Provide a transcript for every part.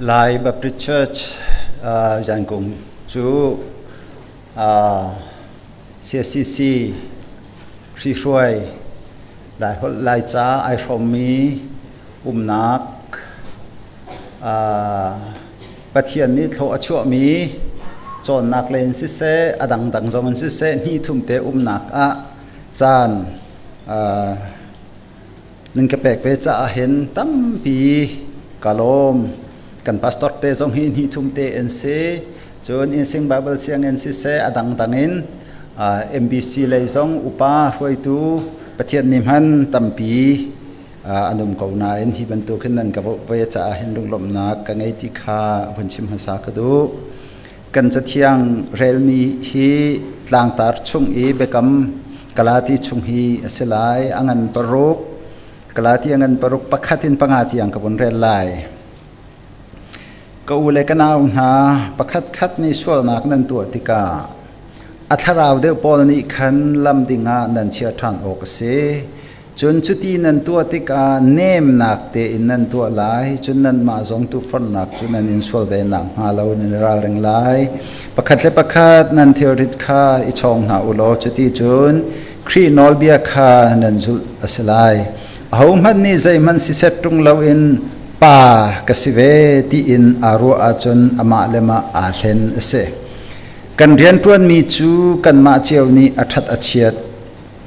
Lai Baptist Church Zankung cu CSCC hrihruai Laiholh Laica ai hrawmmi umnak Pathian nih thlawh a chuahmi cawnnak lei in siseh, a dangdang zong in siseh, hnih thum te umnak ah caan nan ka pek ve caah hin tampi ka lawm. Kan pastor te zong hi hnih thum te an si. Cun Insing Bible sianginn siseh, a dangdang in MBC lei zong upa hruaitu Pathian mi hman tampi an um ko nain hi bantuk hin nan ka ve caah hin lunglawmhnak ka ngei ti kha vun chim hmasa ka duh. Kan cathiang relmi hi tlangtar chung i biakam Galati chung hi a si lai. A ngan paruk, Galati a ngan paruk pakhat in panga tiang ka vun rel lai. Ka u le ka nau hna, pakhatkhat nih sualnak nan tuah tikah a thlarau deuh pawl nih khan lam dingah nan chia ṭhan awk a si. Cun cuti nan tuah tikah nemnak tein nan tuah lai, cun nanmah zong tuuforhnak cu nan in sual ve nakhnga lo nan i ralring lai. Pakhat le pakhat nan thilrit kha i chawng hna u law cuti cun Khrih nawlbia kha nan zulh a si lai. Ahohmanh nih zeihmanh siseh ṭung loin pa ka si ve tiin aa ruah ahcun amah le mah aa hlen a si. Kan rianṭuanmi cu kanmah cio nih a ṭhat a chiat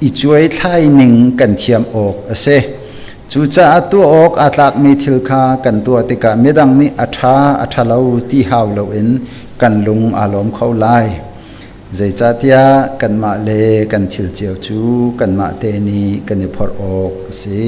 i cuaithlai ning kan thiam awk a si. Cucaah tuah awk aa tlakmi thil kha kan tuah tikah midang nih a ṭha a ṭhalo ti hau loin kan lung aa lawm kho lai. Zeicahtiah kanmah le kan thil cio cu kanmah te nih kan i phorh awk a si.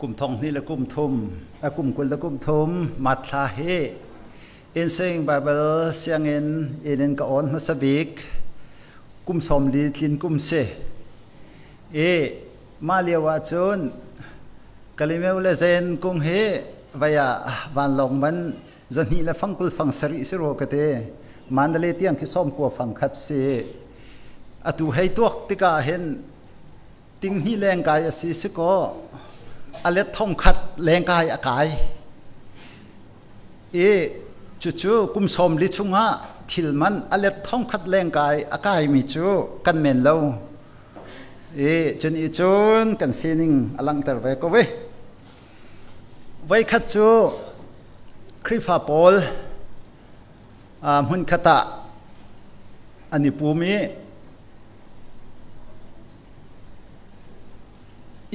Kum thong hnih le kum thum, kum 20 le kum thum March thla hi Insein Baibal sianginn inn in ka awn hmasa bik kum 40 tlin kum si. I mah lio ah cun Kalemyo le Zen kung hi vai ah vanlawng man 200 le fang 20 fang sarih si rua ka ti. Mandalay tiang khi 90 fang khat si. Atu hei tuak tikah hin 2000 lengkai a si si kaw a let 1000 lengkai a kai. I cucu kum 40 chungah thil man a let 1000 lengkai a kaimi cu kan men lo. I cun i cun kan sining a langhter ve ko ve. Voikhat cu Khrihfa pawl hmunkhat ah an i pum i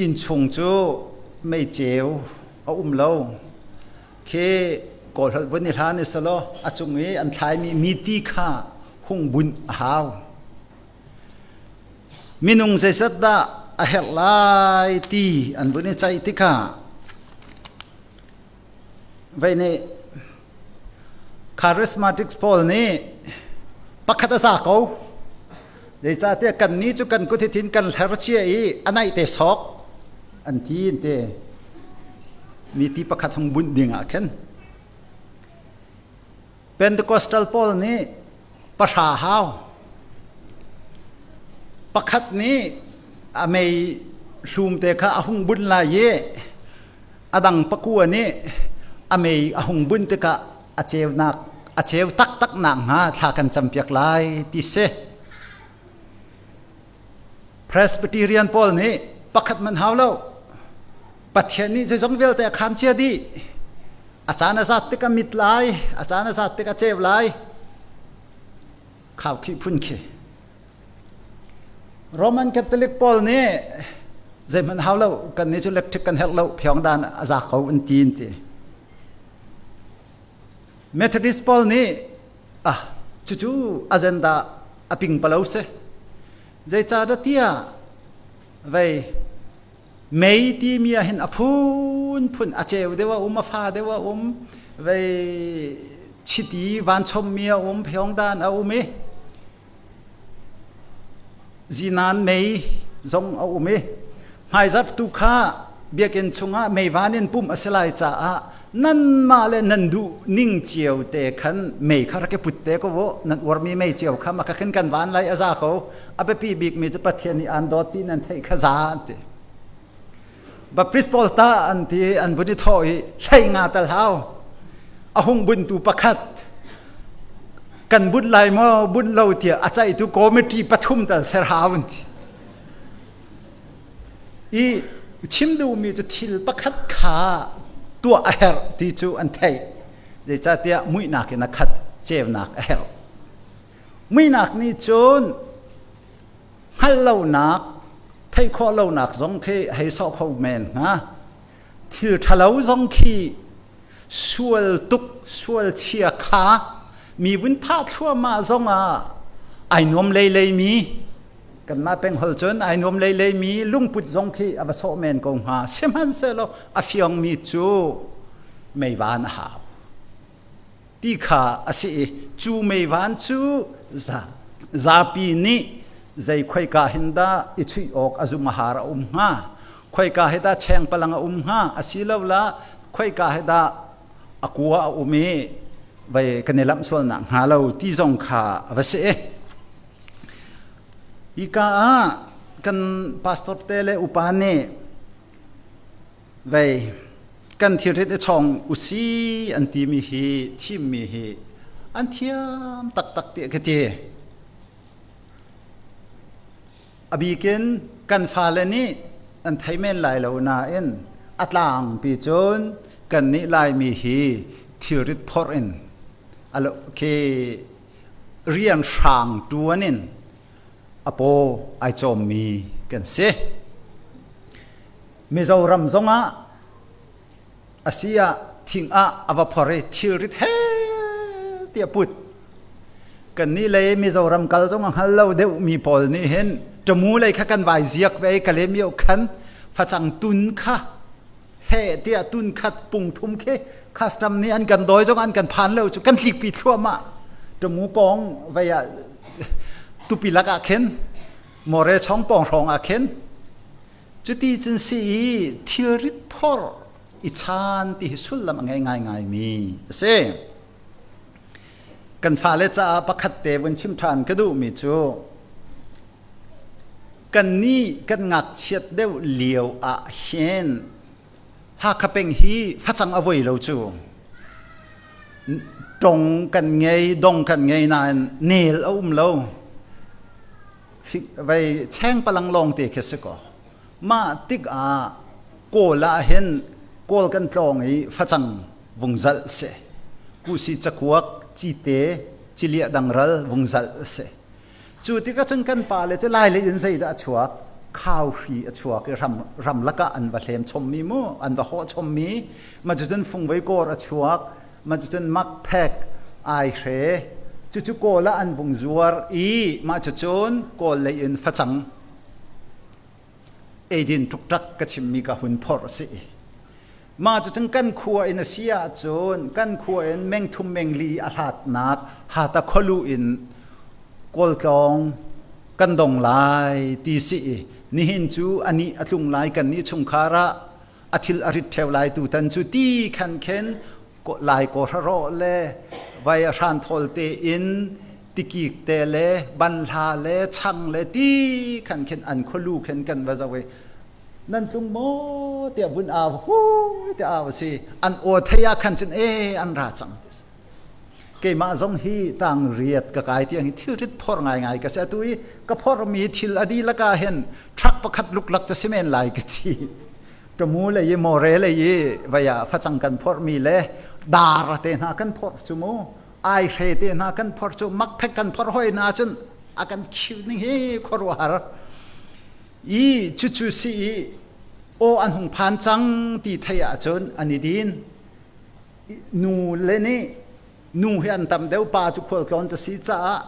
innchung cu meiceu a um lo. Khi Kawlholh vun i hlan i selaw a cung i an thlaimi miti kha hung bunh a hau. Minung zeizat dah a herh lai ti an vun i ceih tikah vei nih charismatics pawl nih pakhat a za ko. Zeicahtiah kannih cu kan kut hi kan hler cia i a naih te sawk an ti an ti. Mi ti pakhat hung bunh ding ah khin. Pentecostal pawl nih pahra hau. Pakhat nih a mei hlum te kha a hung bunh lai i a dang pakua nih a mei a hung bunh tikah a ceunak a ceu taktak nak hnga thla kan campiak lai ti si. Presbyterian pawl nih pakhat man hau lo. Pathian nih zeizong vialte a khaan cia dih. A caan a zat tik a mit lai, a caan a zat tik a ceu lai. Khaukhih phun khi. Roman Catholic pawl nih zeihmanh hau lo, kan nih cu electric kan herh lo, phiong dan a za ko an ti an ti. Methodist pawl nih ah cucu agenda a ping palo si. Zeicahdah tiah vei mei timi ah hin a phunphun a ceu deuh a um, a fa deuh a um, vei chiti vanchommi a um, pheongdan a um i zinan mei zong a um i hmaizarh tu kha biakinn chungah mei van in pumh a si lai caah nanmah le nan duh ning cio te khan mei kha rak i put te ko u nan uarmi mei cio kha maka khin kan van lai a za ko a biapi bikmi cu Pathian nih aan dawt ti nan theih kha za an ti. Baptist pawl ta an ti an vun i thawh i hlei nga tal hau a hung buntu pakhat kan bunh lai maw bunh lo tiah a caihtu committee pathum tal ser hau an ti. I chim duhmi cu thil pakhat kha tuah a herh ti cu an theih. Zeicahtiah muihnak in a khat ceunak a herh. Muihnak nih cun hngalh lonak, theih khawh lonak zong khi hei sawh kho men hnga. Thil ṭhalo zong khi sual tuk, sual chia kha mi vun thah thluahmah zong ah ai nuam leilei mi kanmah peng hol cun ai nuam leilei mi lungput zong khi a va sawh men ko hnga. Sihmanhsehlaw a fiangmi cu meivan a hau. Ti kha a si i cu meivan cu zapi nih zei khoika hin dah i chuih awk a zum a har a um hnga khoika hi dah chengpalang a um hnga asilola khoika hi dah a kua a um i vei kan i lamh sualnak hnga lo ti zong kha a va si. Hika ah kan pastor te le upa nih Vei kan thilrit i chawng usi an timi hi thimmi hi an thiam taktak ti ka ti. A bikin kan fale nih an thei men lai lo nain a tlangpi cun kan nih Laimi hi thilrit phorh in alo khi rian hrang tuan in a paw ai cawmmi kan si. Mizoram zongah a si ah thing ah a va phor i thilrit he tiah put. Kannih lei Mizoram kal zong a hngal lo deuhmi pawl nih hin ṭamu lei kha kan vai ziak ve i Kalemyo khan facang tun kha He tiah tun khat pung thum khi custom nih an kan dawi zong an kan phan lo cu kan tlikpi thluahmah. Tamu pawng vei ah tupi lak ah khin more chong pawng hrawng ah khin cuti cun si i thilrit phor i chan ti hi sullam a ngei ngaingai mi a si. Kan fale caah pakhat te vun chim ṭhan ka duhmi cu kannih kan ngakchiat deuh lio ah hin Hakha peng hi facang a voi lo cu tong kan ngei, dong kan ngei nain nel a um lo. Vei cheng palang lawng te khi si ko. Mah tikah Kawl ah hin Kawl kan tlawng i facang vung zalh si. Kusi cakuak, cite, ciliah dangral vung zalh si. Cu tikah cun kan pale cu lai lei in zeidah a chuak? Khauhri a chuak i ram, ramlak ah an va hlem chommi mu, an va hawh chommi. Ma cucun fungvei kawr a chuak, ma cucun makphek, aihre, cucu Kawl ah an vung zuar i mah cucun Kawl lei in facang eidin ṭukṭak ka chimmi ka hun phorh a si. Mah cucun kan khua in a si ahcun kan khua in meng thum meng li a hlatnak Hata khualu in Kawltlawng kan dong lai ti si i nihin cu anih a tlung lai kan nih chungkhar ah a thil a rit ṭheo lai tutan cu ti khan khen lai kaw hrarawh le vai a hran thawl te in tikik te le banhla le chang le ti khan khin an khualu khin kan va zo i nan tlung maw tiah vun au hu tiah au si an aw thei ah khan cun e an ra cang. Keimah zong hi tang riat ka kai tiang hi thilrit phor ngaingai ka si. Atu i ka phormi thil a dihlak ah hin truck pakhat luklak cu si men lai ka ti. Tamu lei i more lei i vei ah facang kan phormi le dar te hna kan phorh cu mu, aihre te hna kan phorh cu, makphek kan phorh hoi hna cun a kan khiu ning hi khuaruahhar. I cucu si i aw an hung phan cang ti theih ahcun an i din. Nu le nih nu hi an tam deuh, pa cu khualtlawn cu si caah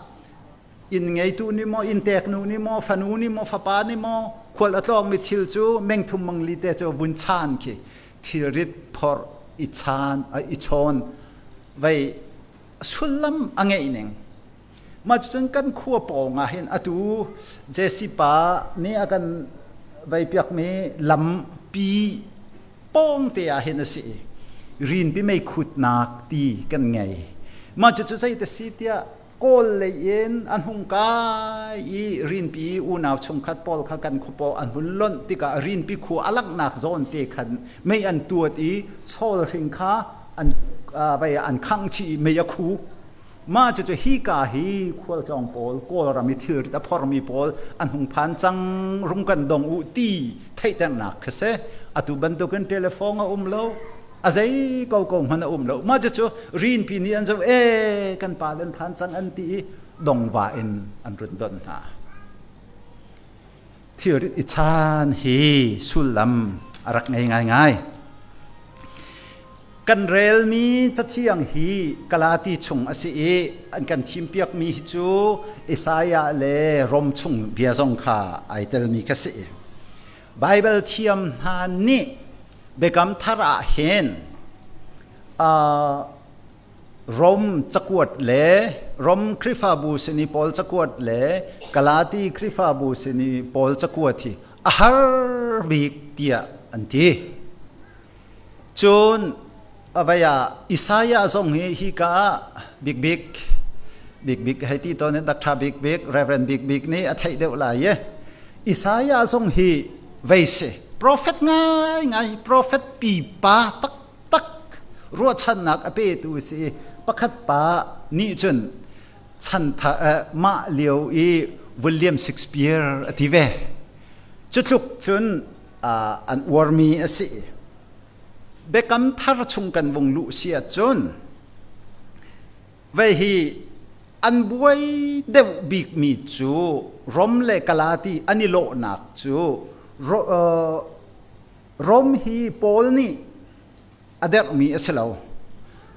inn ngeitu nih maw, inn tek nu nih maw, fanu nih maw, fapa nih maw khual a tlawngmi thil cu meng thum meng li te cu vun chaan khi thilrit phorh i chaan i chawn vei sullam a ngeih ning. Mah cucun kan khua pawng ah hin atu Jesse pa nih a kan vei piakmi lampi pawng te ah hin a si i rinpi meikhutnak ti kan ngei. Mah cucu zei te si tiah Kawl lei in an hung kai i rinpi unau chungkhat pawl kha kan khuapaw an hun lonh tikah rinpi khua a langhnak zawn te khan mei an tuat i chawl hring kha an vei an khangh chih i mei a khu. Mah cucu hika hi khualtlawng pawl Kawlram i thilrit a phormi pawl an hung phan cang, rung kan dong u ti theihternak kha si. Atu bantukin telephone a um lo, a zei ko ko hmanh a um lo. Mah cucu rinpi nih an zoh, e kan pa le an phan cang an ti i dongva in an run don hna. Thilrit i chaan hi sullam a rak ngei ngaingai. Kan relmi cathiang hi Galati chung a si i an kan thimpiakmi hi cu Isaiah le Rom chung bia zong kha ai telmi kha si. Baibal thiam hna nih Biakam Thar ah hin Rom cakuat le Rom Khrihfabu sin i Paul cakuat le Galati Khrihfabu sin i Paul cakuat hi a har bik tiah an ti. Cun avei ah Isaiah zong hi hika ah bikbik bikbik hei ti tawn in Dr. Bikbik Reverend Bikbik nih a theih deuh lai i Isaiah zong hi vei si prophet ngaingai, prophet pipa taktak ruahchannak a petu si. Pakhat pa nih cun chantha mah lio i William Shakespeare a ti ve. Cu tluk cun an uarmi a si. Biakam Thar chung kan vung luh si ahcun vei hi an buai deuh bikmi cu Rom le Galati an i lawhnak cu Rom hi Paul nih a derhmi a si lo.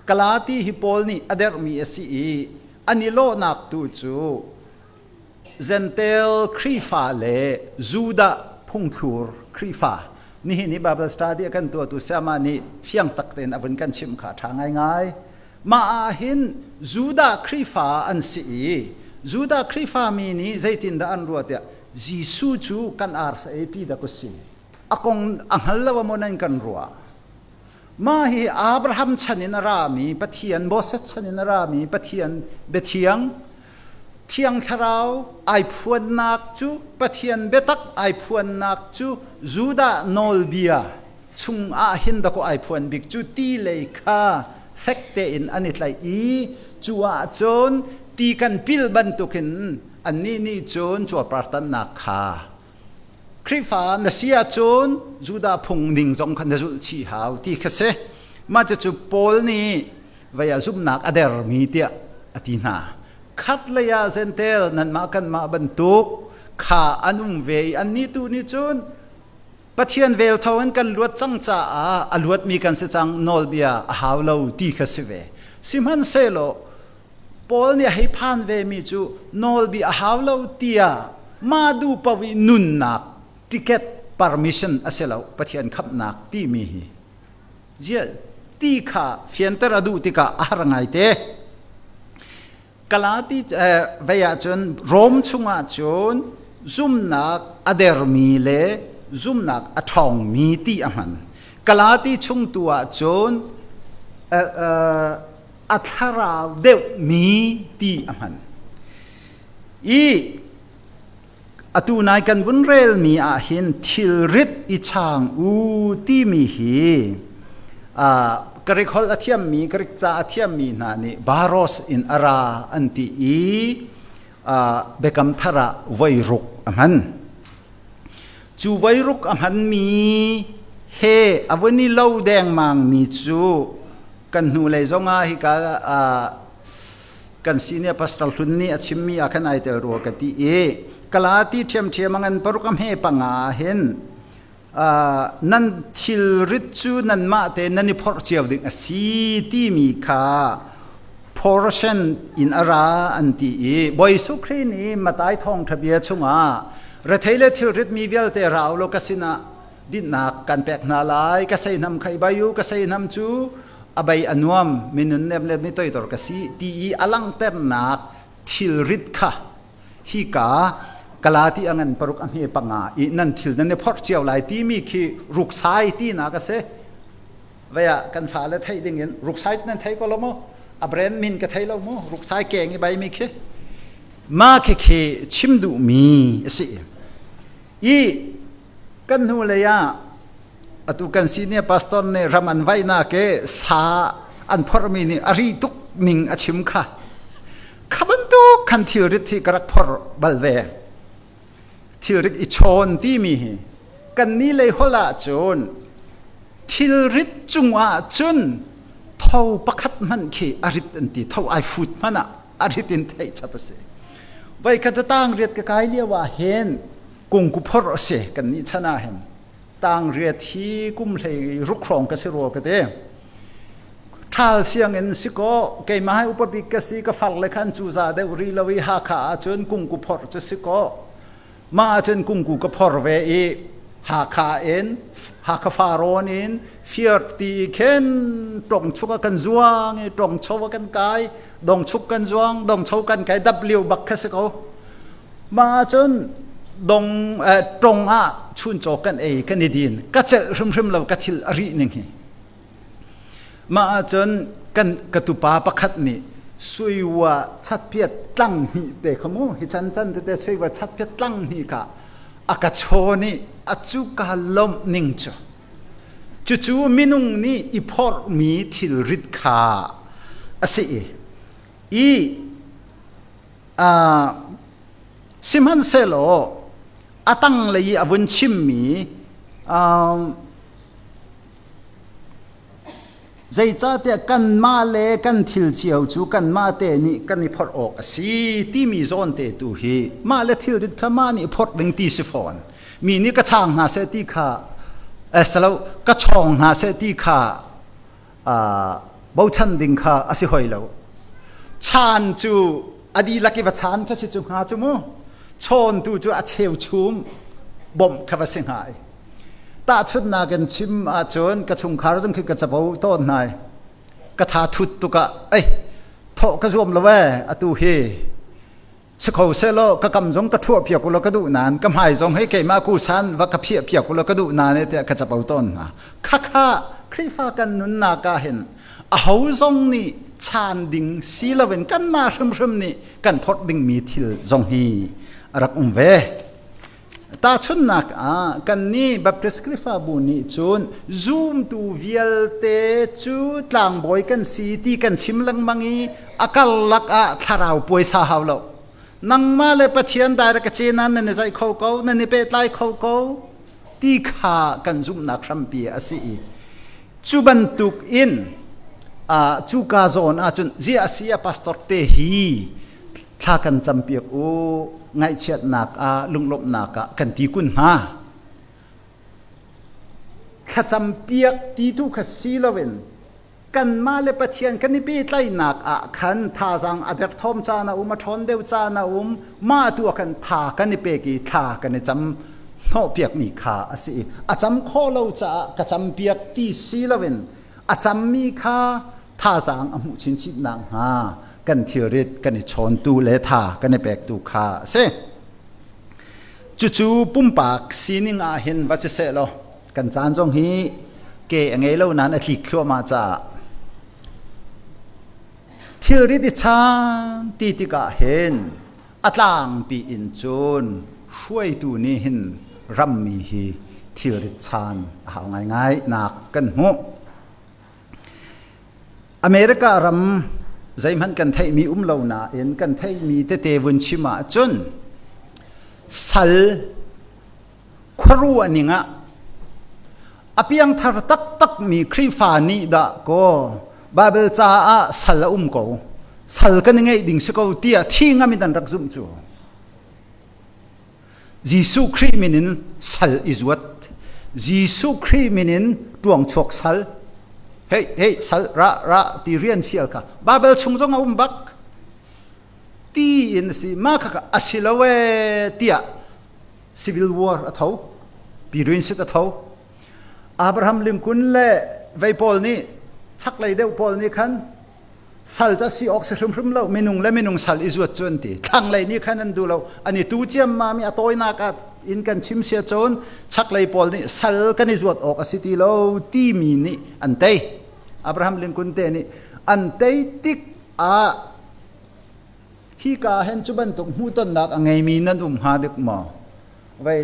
Galati hi Paul nih a derhmi a si i an i lawhnak tu cu Jentail Khrihfa le Judah phungthlur Khrihfa. Nihin hi Bible study a kan tuahtu sayama nih fiang tak tein a vun kan chimh kha a ṭha ngaingai. Mah ah hin Judah Khrihfa an si i Judah Khrihfa mi nih zeitindah an ruah tiah Jesuh cu kan arsa eipi dah ku si. A kong a hngal lo maw nan kan ruah? Mah hi Abraham chan in a rami Pathian, Moses chan in a rami Pathian biathiang, Thiang Thlarau ai phuannak cu Pathian biatak ai phuannak cu Judah nawlbia chung ah hin dakaw ai phuan bik cu ti lei kha fek tein an i tlaih i cu ahcun ti kan pil bantukin annih nih cun cuarpartannak kha Khrihfa na si ahcun Judah phung ning zong kha na zulh chih hau ti kha si. Mah cucu Paul nih vei ah zumhnak a dermi tiah a ti hna. Khat lei ah Gentel nanmah kanmah bantuk kha an um ve i annih tu nih cun Pathian vel tho in kan luat cang caah a luatmi kan si cang nawlbia a hau lo ti kha si ve. Sihmanhsehlaw Paul nih a hei phan vemi cu nawlbia a hau lo tiah mah duh paoh i nunnak ticket permission a si lo Pathian khamhnak timi hi ziah ti kha fianter a duh tikah a har ngaite. Galati vei ahcun Rom chungah cun zumnak a dermi le zumnak a ṭhawngmi ti a hman. Galati chung tu ahcun a thlarau deuhmi ti a hman. I atu nai kan vun relmi ah hin thilrit i chaang u timi hi Greek holh a thiammi Greek ca a thiammi hna nih baros in a ra an ti i Biakam Thar ah voi ruk a hman. Cu voi ruk a hmanmi he a vun i lo dengmangmi cu kan hnulei zongah hika kan senior pastor hlun nih a chimmi ah khan ai tel rua ka ti i Galati ṭhiamṭhiam a ngan paruk a hme panga ah hin nan thilrit cu nanmah te nan i phorh cio ding a si timi kha portion in a ra an ti i Bawi Jesuh Khrih nih Matai thawngṭha bia chungah rethei le thilrit mi vialte ra u law ka sinah dinhnak kan pek hna lai ka seihnam kha i bai u ka seihnam cu a bei a nuam minun nem le mi toidor ka si ti i a langhternak thilrit kha hika Galati a ngan paruk a hme panga i nan thil nan i phorh cio lai timi khi ruksai tinak a si vei ah kan fale theih ding in ruksai nan thei ko lo mu a brand min ka thei lo mu ruksai keng i bai mi khi ma khi khi chim duh mi a si i kan hnu lei ah atu kan senior pastor nih ram an vaihnak i sa an phorhmi nih a ri tuk ning a chim kha kha bantuk khan thilrit hi ka rak phor bal ve thilrit i chawn timi hi kan ni lei holh ah cun thilrit cungah cun tho pakhat hmanh khi a rit an ti tho ai fut hmanh ah a rit in theih chap a si voi khat tang riat ka kai lio ah hin kungku phor a si kan nih chan ah hin tang riat hi kum hlei ruk hrawng ka si rua ka ti ṭhal sianginn si kaw keimah hi upa bik ka si ka far le khan cu za deuh ri lo i Hakha ahcun kungku phor cu si kaw mah ahcun kungku ka phor ve i Hakha in Hakha Farawn in Fiar ti khin tong chuk ah kan zuang i tong cho ah kan kai dong chuk kan zuang dong cho kan kai W bak kha si ko Mah ahcun dong tong ah chuncaw kan ei kan i din ka celh hrimhrim lo ka thil a rih ning hi. Mah ahcun kan ka tupa pakhat nih suiwa chatpiat tlang hnih te kha mu hi chan chan tete suiwa chatpiat tlang hnih ka a ka chawn i a cu ka lawmh ning cu cucu minung nih i phorhmi thilrit kha a si i i Sihmanhsehlaw a tanglei i a vun chimmi zeicahtiah kanmah le kan thil cio cu kanmah te nih kan i phorh awk a si timi zawn te tu hi mah le thilrit kha mah nih phorh ding ti si fawn. Mi nih ka chaang hna seh ti kha salo ka chawng hna seh ti kha bochan ding kha a si hoi lo. Chaan cu a dihlak i va chaan kha si cu hnga cu mu. Chawn tu cu a cheuchum bawmh kha va si hnga i. Tahchunhnak in chim ahcun ka chungkhar zong khi ka capo tawn hna. Ka tha thut tuk ah ei thawh ka zuam lo ee atu hi si kho sehlaw ka kam zong ka ṭhuah piak ulaw ka duh nain ka hmai zong hei keimah kusan va ka phiah piak ulaw ka duh nain tiah ka capo tawn hna. Khakha Khrihfa kan nunnak ah hin aho zong nih chaan ding si loin kanmah hrimhrim nih kan phorh dingmi thil zong hi a rak um ve. Tahchunhnak ah kannih Baptist Khrihfabu nih cun zumtu vialte cu tlangbawi kan si ti kan chim lengmang i a karlak ah thlarau puaisa hau lo. Nangmah le Pathian direct ka ce nan nan i zaih kho ko, nan i pehtlai kho ko ti kha kan zumhnak hrampi a si i cu bantuk in cuka zawn ahcun ziah a si a pastor te hi thla kan campiak u, ngaihchiatnak ah lunglawmhnak ah kan ti kun hna. Thlacam piak ti tu kha si loin kanmah le Pathian kan i pehtlaihnak ah khan thazaang a derthawm caan a um, a ṭhawn deuh caan a um, mah tu ah khan tha kan i pek i thla kan i cam hnawhpiakmi kha a si i a cam khawh lo caah ka campiak ti si loin a cammi kha thazaang a hmuh chinchin nakhnga kan thilrit kan i chawntu le tha kan i pektu kha a si. Cucu pumpak sining ah hin va si seh law kan caan zong hi ke a ngei lo nain a tlik thluahmah caah thilrit i chaan ti tikah hin a tlangpi in cun hruaitu nih hin rammi hi thilrit chaan a hau ngaingai nak kan hmuh. America ram zeihmanh kan theihmi um lo nain kan theihmi tete vun chim ahcun sal khuaruah ning ah a piangthar taktakmi Khrihfa nih dah kaw Bible caah sal a um ko, sal kan i ngeih ding si ko tiah thi ngam in an rak zumh cu. Jesuh Khrih min in sal i zuat. Jesuh Khrih min in ṭuangchuak sal. Hei, hei, sal, ra, ra, ti rian sial kha. Bible chung zong a um bak. Ti in a si. Mah kha a si lo ee tiah civil war a tho. Pirin sit a tho. Abraham Lincoln le vei pawl nih chaklei deuh pawl nih khan sal cu a si awk si hrimhrim lo, minung le minung sal i zuat cu an ti. Thlanglei nih khan an duh lo, an i tu ciammam i a tawinak ah in kan chim sia cun chaklei pawl nih sal kan i zuat awk a si ti lo timi nih an tei. Abraham Lincoln te nih an tei tik ah hika hen cu bantuk hmuhtonnak a ngeimi nan um hnga dik maw? Vai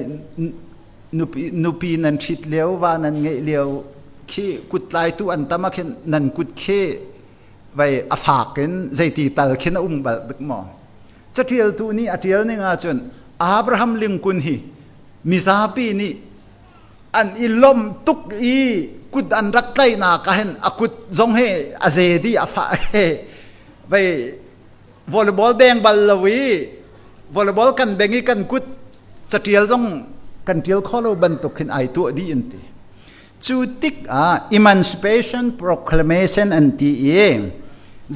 nupi, nupi nan ṭhit lio, va nan ngeih lio khi kuttlaitu an tam ah khin nan kut khi vai a fak in zeiti tal khin a um bal dik maw? Caṭialtu nih a ṭial ning ahcun Abraham Lincoln hi mizapi nih an i lawmh tuk i kut an rak tlaihnak ah hin a kut zong hi a ze dih, a fah he vai volleyball beng bal lo i volleyball kan beng i kan kut catial zong kan tial kho lo bantuk khin ai tuah dih an ti. Cu tik ah Emancipation Proclamation an ti i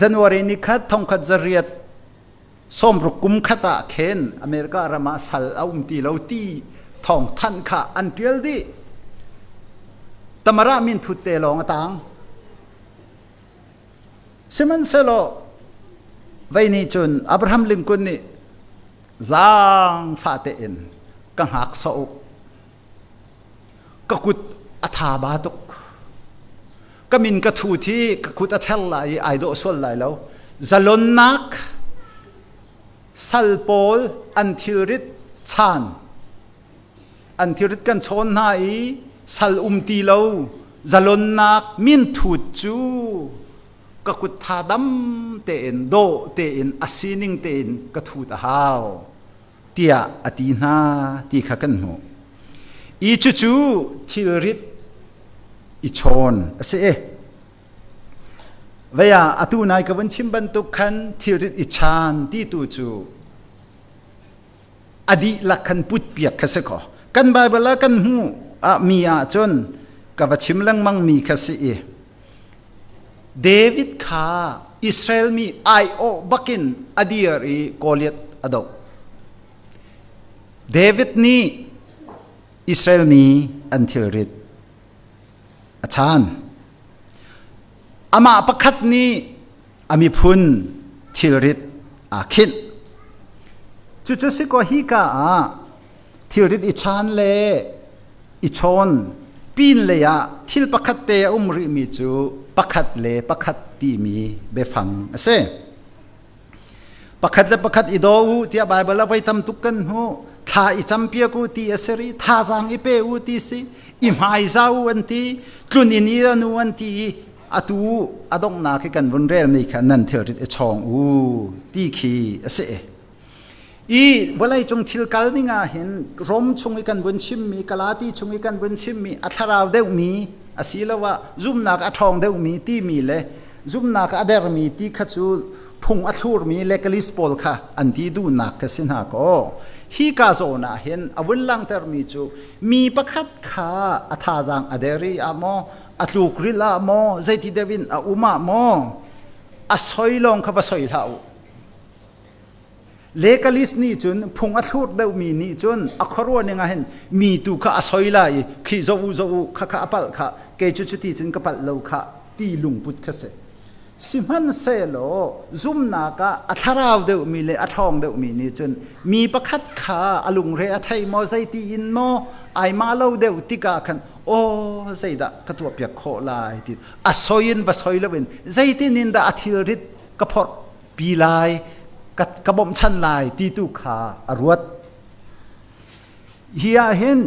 January ni khat 1960 kum khat ah khin America ram ah sal a um ti lo ti thawng thanh kha an tial dih. Tamara min thut te lawng a tang. Sihmanhsehlaw vei nih cun Abraham Lincoln nih zaangfah tein ka hngak sawh u. Ka kut a tha ba tuk. Ka min ka thu thi ka kut a ther lai i ai dawh sual lai lo. Zalonnak sal pawl an thilrit chan an thilrit kan chawn hna i sal um ti lo zalonnak minthut cu ka kut tha dam tein dawh tein a sining tein ka thut a hau tiah a ti hna ti kha kan hmuh. I cucu thilrit i chawn a si. Vei ah atu nai ka vun chim bantuk khan thilrit i chan ti tu cu a dihlak khan put piak kha si ko. Kan Bible ah kan hmuh ah mi ah cun ka va chim lengmang mi kha si i David kha Israel mi aiawh bakin a dir i Goliath a doh. David nih Israel mi an thilrit a chaan. Amah pakhat nih a miphun thilrit aa khinh. Cucu si kaw hika ah thilrit i chaan le i chawn pin lei ah thil pakhat te a um rihmi cu pakhat le pakhat timi biafang a si. Pakhat le pakhat i daw u tiah Baibal ah voi tam tuk kan hmuh. Thla i campiak u ti a si rih, thazaang i pe u ti si, i hmaiza u an ti, tlun in i an u an ti i atu a donghnak hi kan vun relmi kha nan thilrit i chawng u ti khi a si. I vawlei cung thil kal ning ah hin Rom chung i kan vun chimmi, Galati chung i kan vun chimmi a thlarau deuhmi asiloah zumnak a ṭhawng deuhmi timi le zumnak a dermi ti kha cu phung a thlurmi legalist pawl kha an ti duhnak kha si hna kaw hi ka zawn ah hin a vun langhtermi cu mi pakhat kha a thazaang a der i ah maw a tluk ril ah maw zeiti deuh in a um ah maw a soi lawng kha va soi hlah u. Legalist nih cun phung a thlur deuhmi nih cun a khuaruah ning ah hin mi tu kha a soi lai i khi zo u zo u kha kha a palh kha kei cu cuti cun ka palh lo kha ti lungput kha si. Sihmanhsehlaw zumnak ah a thlarau deuhmi le a ṭhawng deuhmi nih cun mi pakhat kha a lungre a thei maw zeiti in maw ai mah lo deuh tikah khan aw zeidah ka tuahpiak khawh lai ti a soi in va soi loin zeitin in dah a thilrit ka phorh pi lai ka bawmhchanh lai ti tu kha a ruat. Hi ah hin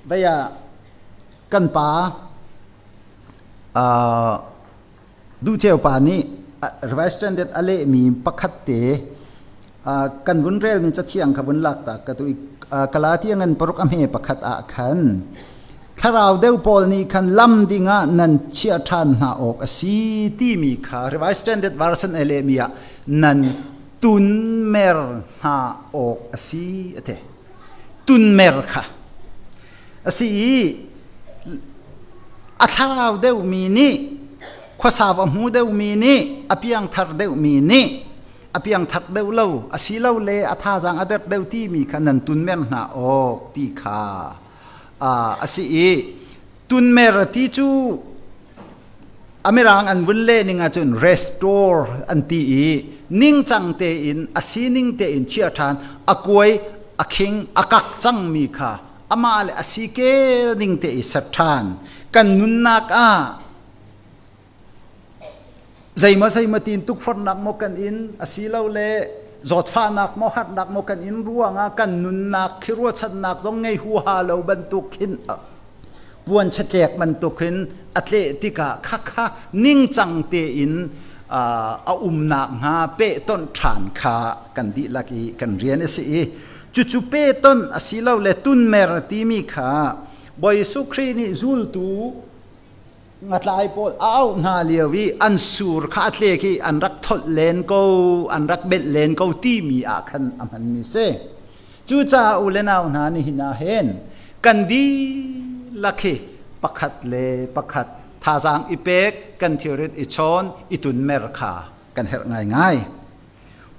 vei ah kan pa Duhceu pa nih Revised Standard a lehmi pakhat te kan vun relmi cathiang kha vun lak ta ka tu Galatia ngan paruk a hme pakhat ah khan thlarau deuh pawl nih khan lam dingah nan chiah ṭhan hna awk a si timi kha Revised Standard Version a lehmi ah nan tunmer hna awk a si a ti. Tunmer kha a si i a thlarau deuhmi nih khuasau a hmu deuhmi nih a piangthar deuhmi nih a piangthar deuh lo asilole a thazaang a der deuh timi kha nan tunmer hna awk ti kha a si i tunmer ti cu a mirang an vun leh ning ahcun restore an ti i ningcang tein a sining tein chiah ṭhan a kuai a khing a kak cangmi kha amah le a si kel ning te i ser ṭhan kan nunnak ah zeimaw zeimaw tiin tukforhnak maw kan in asilole zawtfahnak maw harnak maw kan in ruangah kan nunnak khi ruahchannak zong ngei huaha lo bantuk khin puan chatlek bantuk hin a tleh tikah khakha ningcang tein a umnak hnga pehtonh ṭhan kha kan dihlak i kan rian a si i cucu pehtonh asilole tunmer timi kha Bawi Jesuh Khrih nih zultu ngatlai pawl a auh hna lio i an sur kha a tlek i an rak tholh len ko an rak benh len ko timi ah khan a hmanmi si. Cucaah u le nau hna nihin ah hin kan dihlak hi pakhat le pakhat thazaang i pek kan thilrit i chawn i tunmer kha kan herh ngaingai.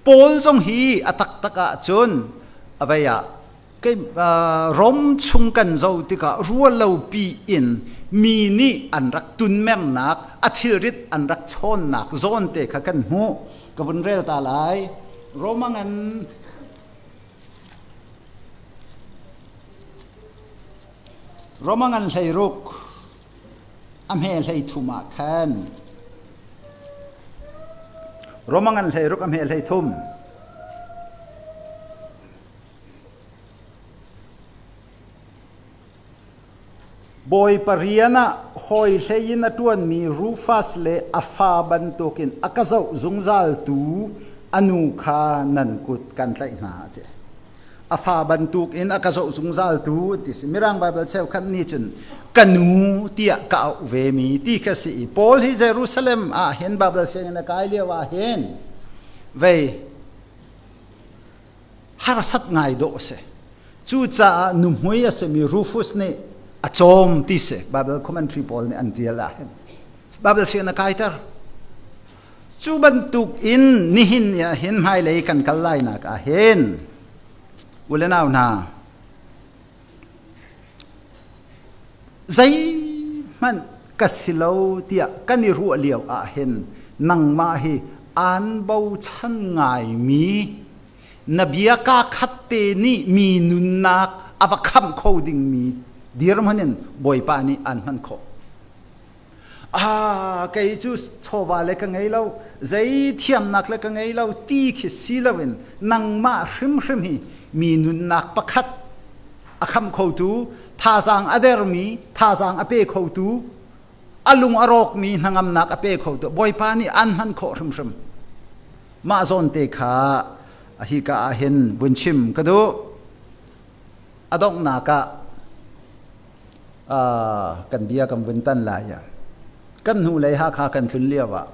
Paul zong hi a taktak ahcun a vei ah kei Rom chung kan zoh tikah ruahlopi in mi nih an rak tunmernak a thilrit an rak chawnnak zawn te kha kan hmuh. Ka vun rel ta lai. Roma ngan Roma ngan 16 a hme 13 ah khan Roma ngan 16 a hme 13 Bawipa rian ah hawi hlei in a ṭuanmi Rufus le a fa bantukin a ka zoh zungzaltu a nu kha nan kut kan tlaih hna a ti. A fa bantukin a ka zoh zungzaltu ti si. Mirang Baibal cheukhat nih cun ka nu tiah ka auh vemi ti kha si i Paul hi Jerusalem ah hin Baibal sianginn a kai lio ah hin vei harsat ngai dawh a si. Cucaah nuhmui a simi Rufus nih a cawm ti si Bible commentary pawl nih an ṭial ah hin. Bible sian a kaiter. Cu bantuk in nihin ni ah hin hmailei kan kal lainak ah hin u le nau hna. Zeihmanh ka si lo tiah kan i ruah lio ah hin nangmah hi aan bochan ngaimi na bia kaa khat te nih mi nunnak a va khamh kho dingmi dirhmun in Bawipa nih aan hman khawh. Ah, kei cu chawva le ka ngei lo, zei thiamnak le ka ngei lo ti khi si loin nangmah hrimhrim hi mi nunnak pakhat a kham khotu, thazaang a dermi, thazaang a pe khotu, a lung a rawkmi hnangamnak a pe khotu Bawipa nih an hman khawh hrimhrim. Mah zawn te kha hika ah hin vun chim ka duh. A donghnak ah kan bia kan vun tan lai. Kan hnulei Hakha kan tlun lio ah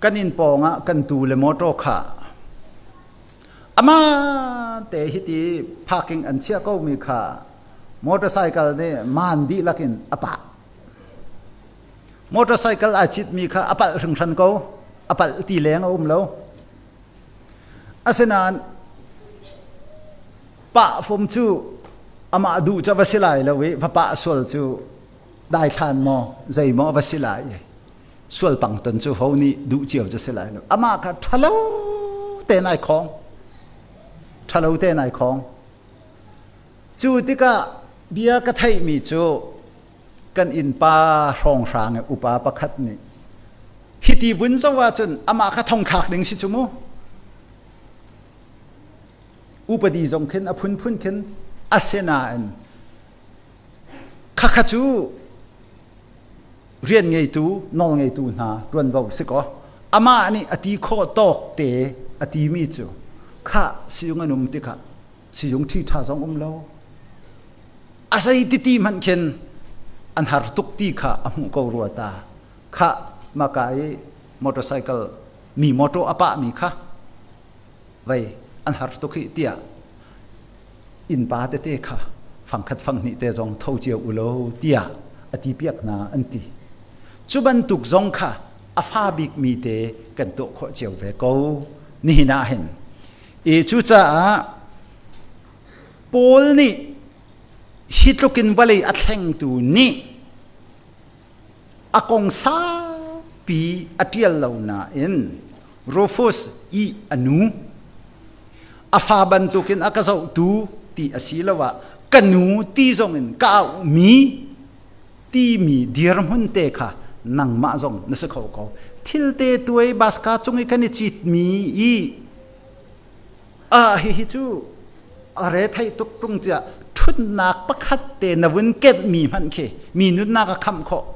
kan inn pawng ah kan tu le motor kha amah te hiti parking an chiah ko mi kha motorcycle nih maan dihlak in a pah. Motorcycle aa citmi kha a palh hringhran ko. A palh ti leng a um lo. Asinain pah fom cu amah duh cu va si lai lo i va pah sual cu daithlan maw zei maw va si lai i sual pang ton cu ho nih duh cio cu si lai lo. Amah kha ṭhalo tein ai khong. Ṭhalo tein ai khong. Cu tikah bia ka theihmi cu kan innpa hrawnghrang i upa pakhat nih hiti vun zoh ahcun amah kha thongthlak ding si cu mu. Upadi zong khin a phunphun khin asinain khakha cu rian ngeitu nawl ngeitu hna ṭuanvo si kaw amah nih a ti khawh tawk te a timi cu khah siung an um tikah sizung ṭhi ṭha zong um lo a zei titi hmanh khin an har tuk ti kha a hmuh ko rua ta kha maka i motorcycle mi motor a pah mi kha vei an har tuk hi tiah innpa tete kha fangkhat fanghnih te zong tho cio u lo tiah a ti piak hna an ti cu bantuk zong kha a fa bik mi te kan tuah khawh cio ve ko nihin ah hin I cucaah Paul nih hi tlukin vawlei a thlengtu nih a kong saupi a ṭial lo nain Rufus i a nu a fa bantukin a ka zohtu ti asiloah ka nu ti zongin ka auhmi timi dirhmun te kha nangmah zong na si kho ko. Thil te tuai baska cung i kan i citmi i a hihi cu a re thei tuk tung tiah ṭhutnak pakhat te na vun kenhmi hmanh khi mi nunnak a khamh khawh.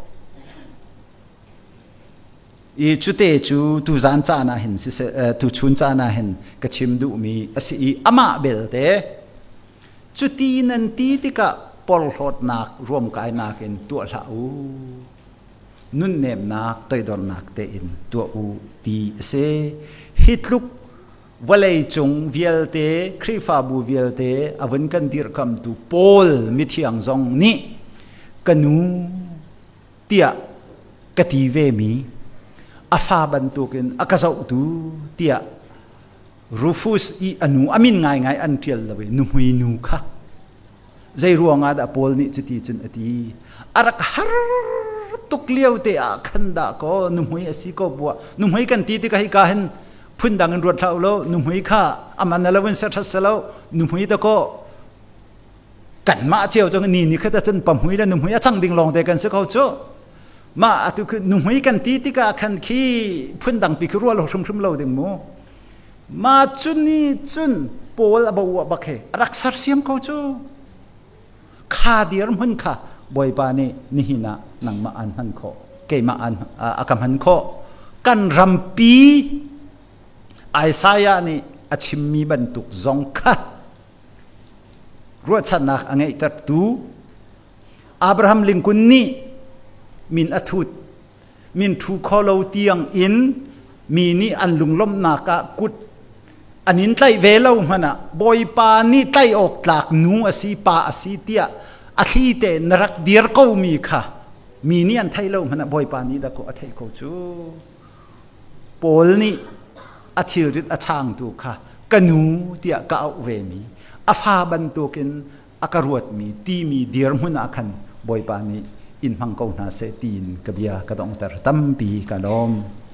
I cute cu tuzan caan ah hin siseh tuchun caan ah hin ka chim duhmi a si i amah belte cuti nan ti tikah porhlawtnak ruamkainak in tuah hlah u nunnemnak toidornak tein tuah u ti a si hi tluk vawlei cung vialte Khrihfabu vialte a vun kan dirhkamtu Paul mithiang zong nih ka nu tiah ka ti vemi a fa bantukin a ka zohtu tiah Rufus i a nu a min ngaingai an ṭial lo i nuhmui nu kha zei ruangah dah Paul nih cuti cun a ti a rak har tuk lio te ah khan dah kaw nuhmui a si ko buah nuhmui kan ti tikah hika hin phundang in ruat hlah u law nuhmui kha aman lo in ser ṭhat lo nuhmui ta kaw kanmah cio cu ni ni khat cun pahmui le nuhmui a cang ding lawng te kan si ko cu mah atu khi nuhmui kan ti tikah khan khi phundang pi khi rual hrimhrim lo ding mu ma cu ni cun Paul a bo bak he rak sersiam ko cu kha dir hmun kha Bawipa nih nihin ah nangmah an hman khawh keimah an a ka hman khawh kan rampi Isaiah nih a chimmi bantuk zong kha ruahchannak a ngeihtertu Abraham Lincoln nih min a thut min thu kho lo tiang in mi nih an lunglawmhnak ah kut an in tlaih ve lo hmanh ah Bawipa nih tlaih awk tlak nu a si pa a si tiah a thli te na rak dir ko mi kha mi nih an theih lo hmanh ah Bawipa nih dah a theih ko cu Paul nih a thilrit a changtu kha ka nu tiah ka auh vemi a fa bantukin a ka ruatmi timi dirhmun ah khan Bawipa nih in hmang ko hna seh tiin ka bia ka donghter. Tampi ka lawm.